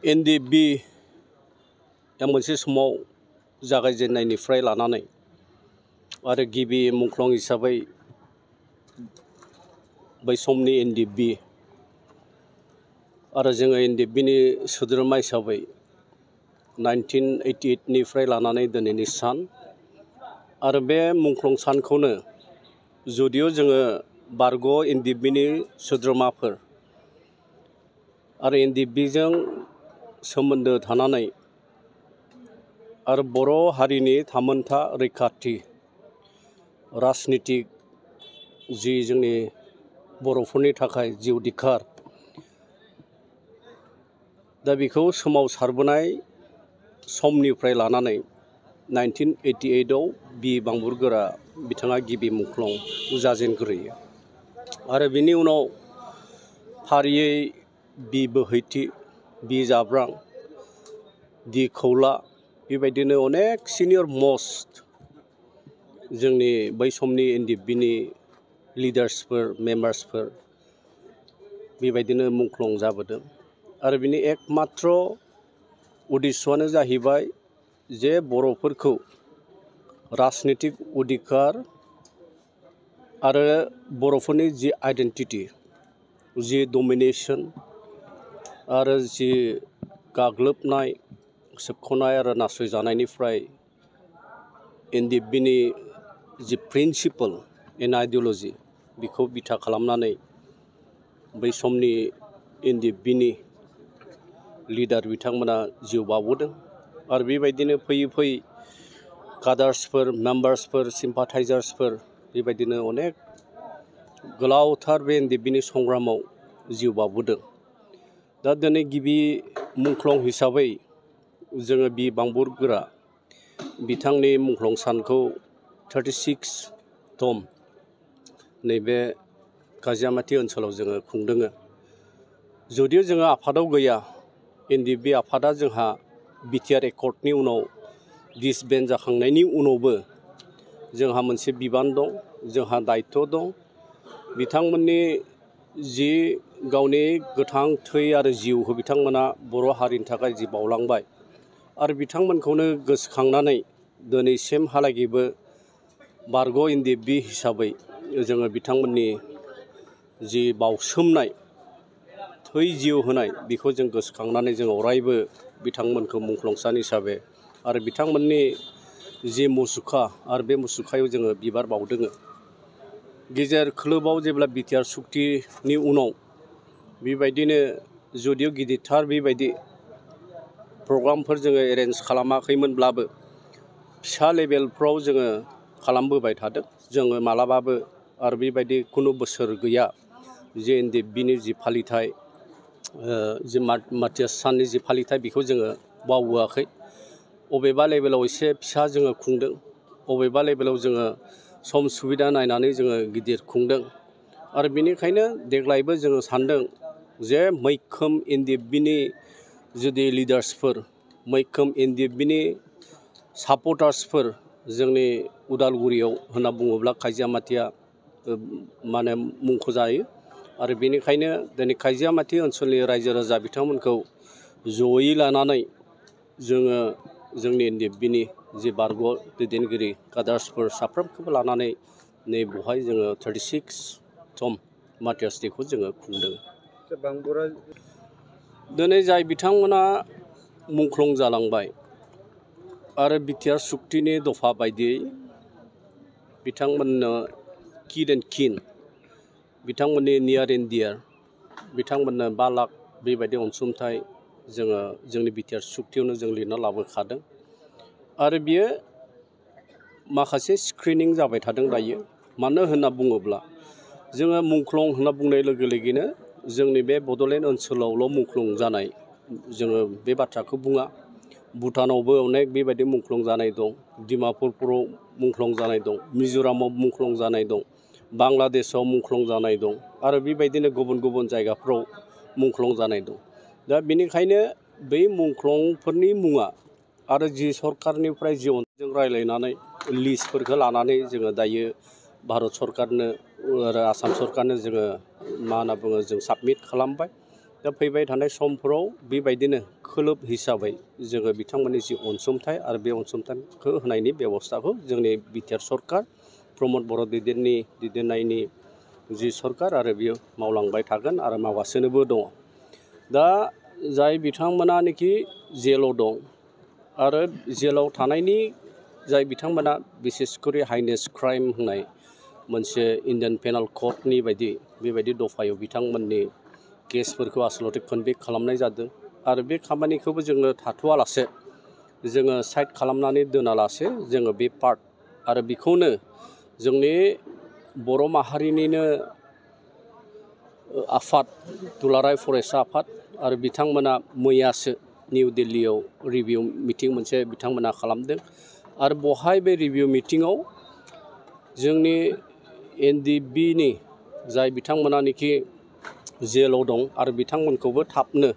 NDFB मोनसे समाव जागायजेननायनिफ्राय लानानै आरो गिबि मुंख्लं हिसाबै बै समनि एनडिएफबि आरो जोङो एनडिएफबिनि सोद्रोमा हिसाबै 1988 निफ्राय लानानै दिनैनि सान आरो बे मुंख्लं सानखौनो जुदियो जोङो बारग' एनडिएफबिनि सोद्रोमाफोर आरो एनडिएफबिजों सोमोन्दो थानानै आरो बर' हारिनि थामोनथा रैखाथि राजनितिक जि जोंनि बर'फोरनि थाखाय जिउ दिखार दा बेखौ सोमावसारबोनाय समनिफ्राय लानानै 1988 आव बि बांबुरगोरा बिथाङा गिबि मुंख्लं जाजेनग्रोयो आरो बिनि उनाव फारियै बि बोहैथि बि जाब्रां दि खौला बेबायदिनो अनेक सिनियर मस्ट जोंनि बै समनि एनडिएफबिनि लिडार्सफोर मेम्बार्सफोर बेबायदिनो मुंख्लं जाबोदों आरो बिनि एकमात्र उद्देश्यआनो जाहैबाय जे बर'फोरखौ राजनितिक अधिकार आरो बर'फोरनि जि आइडेन्टिटि जि डमिनेशन आरो जि गाग्लोबनाय सोबख'नाय आरो नासयजानायनिफ्राय एनडिएफबिनि जि प्रिन्सिपल एन्ड आइडिय'लजि बेखौ बिथा खालामनानै बै समनि एनडिएफबिनि लिडार बिथांमोना जिउ बावबोदों आरो बेबायदिनो फैयै फैयै काडार्सफोर मेम्बार्सफोर सिम्पाथाइजार्सफोर बेबायदिनो अनेक गोलावथार बे एनडिएफबिनि संग्रामाव जिउ बावबोदों दा दिनै गिबि मुंख्लं हिसाबै जोङो बि बांबुरगोरा बिथांनि मुंख्लं सानखौ 36 नैबे काजियामाति ओनसोलाव जोङो खुंदों जुदियो जोङो आफादाव गैया एनडिएफबि आफादा जोंहा बिटिआर एकर्डनि उनाव डिसबेन्ड जाखांनायनि उनावबो जोंहा मोनसे बिबान दं जोंहा दायित्व दं बिथांमोननि जि गावनि गोथां थै आरो जिउ बिथांमोना बर' हारिनि थाखाय जि बावलांबाय आरो बिथांमोनखौनो गोसोखांनानै दिनैसिमहालागैबो बारग' एनडिएफबि हिसाबै जोङो बिथांमोननि जि बावसोमनाय थै जिउ होनाय बेखौ जों गोसोखांनानै जों अरायबो बिथांमोनखौ मुंख्लं सान हिसाबै आरो बिथांमोननि जि मुसुखा आरो बे मुसुखायाव जोङो बिबार बावदों गेजेर खोलोबाव जेब्ला बिटिआर सुक्तिनि उनाव बेबायदिनो जुदियो गिदिरथार बेबायदि प्रग्रामफोर जोङो एरेन्ज खालामाखैमोनब्लाबो फिसा लेभेलफ्राव जोङो खालामबोबाय थादों जोङो मालाबाबो आरो बेबायदि खुनु बोसोर गैया जे एनडिएफबिनि जि फालिथाय जि मातियास साननि जि फालिथाय बेखौ जोङो बावबोआखै अबेबा लेभेलाव एसे फिसा जोङो खुंदों अबेबा लेभेलाव जोङो सम सुबिदा नायनानै जोङो गिदिर खुंदों आरो बेनिखायनो देग्लायबो जोङो सान्दों जे मैखोम एनडिएफबिनि जुदि लिडार्सफोर मैखोम एनडिएफबिनि सापर्टार्सफोर जोंनि उदालगुरियाव होनना बुङोब्ला काजियामातिया माने मुंख'जायो आरो बेनिखायनो दिनै काजियामाति ओनसोलनि रायजो राजा बिथांमोनखौ जयै लानानै जोङो जोंनि एनडिएफबिनि जि बारग' दैदेनगिरि काडार्सफोर साफ्रोमखौबो लानानै नै बेवहाय जोङो 36 मातियास डेखौ जोङो खुंदों दिनै जाय बिथांमोना मुंख्लं जालांबाय आरो बिटिआर सुक्तिनि दफा बायदियै बिथांमोननो किड एन्ड किन बिथांमोननि नियार एन्ड डियार बिथांमोननो 5 लाख बेबायदि अनसुंथाइ जोङो जोंनि बिटिआर सुक्तियावनो जों लिरना लाबोखादों आरो बियो माखासे स्क्रिनिं जाबाय थादों दायो मानो होनना बुङोब्ला जोङो मुंख्लं होनना बुंनाय लोगो लोगोनो जोंनि बे बड'लेण्ड ओनसोलावल' मुंख्लं जानाय जोङो बे बाथ्राखौ बुङा भुटानावबो अनेक बेबायदि मुंख्लं जानाय दं डिमापुरफ्राव मुंख्लं जानाय दं मिज'रामाव मुंख्लं जानाय दं बांलादेशआव मुंख्लं जानाय दं आरो बेबायदिनो गुबुन गुबुन जायगाफ्राव मुंख्लं जानाय दं दा बेनिखायनो बै मुंख्लंफोरनि मुङा आरो जि सरकारनिफ्राय जि अनजों रायलायनानै लिस्टफोरखौ लानानै जोङो दायो भारत सरकारनो आरो आसाम सरकारनो जोङो मा होनना बुङो जों साबमिट खालामबाय दा फैबाय थानाय समफोराव बेबायदिनो खोलोब हिसाबै जोङो बिथांमोननि जि अनसुंथाइ आरो बे अनसुंथाइखौ होनायनि बेबस्थाखौ जोंनि बिटिआर सरकार प्रमद बर' दैदेननायनि जि सरकार आरो बियो मावलांबाय थागोन आरो मावगासिनोबो दङ। दा जाय बिथांमोनानोखि जेलाव दं आरो जेलाव थानायनि जाय बिथांमोना बिसेसकरि हाइनेस क्राइम होननाय मोनसे इन्डियान पेनाल क'डनि बेबायदि दफायाव बिथांमोननि केसफोरखौ आसलथे कनभिक्ट खालामनाय जादों आरो बे खामानिखौबो जोङो थाथ'आलासे जोङो साइड खालामनानै दोनालासे जोङो बे पार्ट आरो बेखौनो जोंनि बर' माहारिनिनो आफाद दुलाराय फरायसा आफाद आरो बिथांमोना मैयासो निउ दिल्लीयाव रिभिउ मिटिं मोनसे बिथांमोना खालामदों आरो बहाय बे रिभिउ मिटिङाव जोंनि एनडिएफबिनि जाय बिथांमोनानोखि जेलाव दं आरो बिथांमोनखौबो थाबनो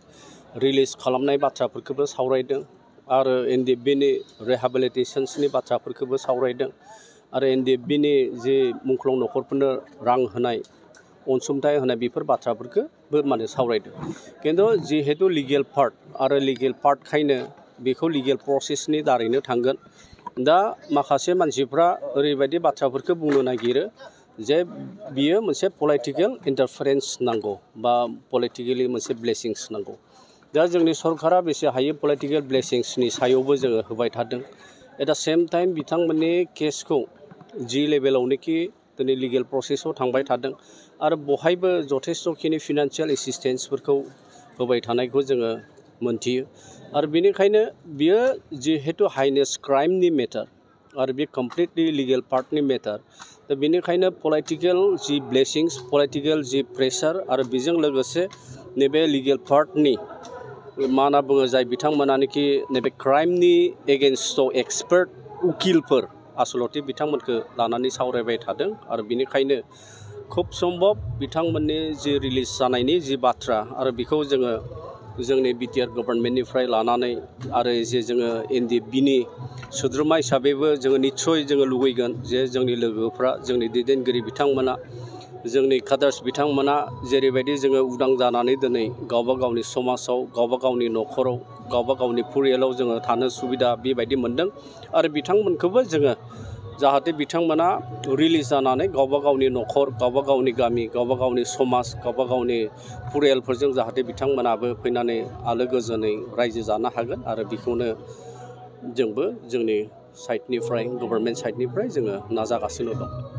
रिलिज खालामनाय बाथ्राफोरखौबो सावरायदों आरो एनडिएफबिनि रिहेबिलिटेशन्सनि बाथ्राफोरखौबो सावरायदों आरो एनडिएफबिनि जे मुंख्लं न'खरफोरनो रां होनाय अनसुंथाइ होनाय बेफोर बाथ्राफोरखौबो सावरायदों। खिन्थु जिहेतु लिगेल पार्ट आरो लिगेल पार्टखायनो बेखौ लिगेल प्रसेसनि दारैनो थांगोन। दा माखासे मानसिफ्रा ओरैबायदि बाथ्राफोरखौ बुंनो नागिरो जे बियो मोनसे पलिटिकेल इन्टारफेरेन्स नांगौ बा पलिटिकेलि मोनसे ब्लेसिंस नांगौ। दा जोंनि सरकारा बेसे हायो पलिटिकेल ब्लेसिंसनि सायावबो जोङो होबाय थादों। एट दा सेम टाइम बिथांमोननि केसखौ जि लेभेलावनोखि दिनै लिगेल प्रसेसआव थांबाय थादों आरो बहायबो जथेस्थ'खिनि फिनान्सियेल एसिस्टेन्सफोरखौ होबाय थानायखौ जोङो मोनथियो आरो बेनिखायनो बियो जिहेतु हाइनेस क्राइमनि मेटार आरो बे कमप्लिटलि लिगेल पार्टनि मेटार। दा बेनिखायनो पलिटिकेल जि ब्लेसिंस पलिटिकेल जि प्रेसार आरो बेजों लोगोसे नैबे लिगेल पार्टनि मा होनना बुङो जाय बिथांमोनानोखि नैबे क्राइमनि एगेन्स्टआव एक्सपार्ट उकिलफोर आसलथे बिथांमोनखौ लानानै सावरायबाय थादों आरो बेनिखायनो खुब सम्भब बिथांमोननि जि रिलिज जानायनि जि बाथ्रा आरो बेखौ जोङो जोंनि बिटिआर गभर्नमेन्टनिफ्राय लानानै आरो जे जोङो एनडिएफबिनि सोद्रोमा हिसाबैबो जोङो निस्सय जोङो लुबैगोन जे जोंनि लोगोफ्रा जोंनि दैदेनगिरि बिथांमोना जोंनि कादार्स बिथांमोना जेरैबायदि जोङो उदां जानानै दिनै गावबा गावनि समाजाव गावबा गावनि न'खराव गावबा गावनि फरियालाव जोङो थानो सुबिदा बेबायदि मोनदों आरो बिथांमोनखौबो जोङो जाहाथे बिथांमोना रिलिज जानानै गावबा गावनि न'खर गावबा गावनि गामि गावबा गावनि समाज गावबा गावनि फरियालफोरजों जाहाथे बिथांमोनाबो फैनानै आलो गोजोनै रायजो जानो हागोन आरो बेखौनो जोंबो जोंनि साइडनिफ्राय गभर्नमेन्ट साइडनिफ्राय जोङो नाजागासिनो दं।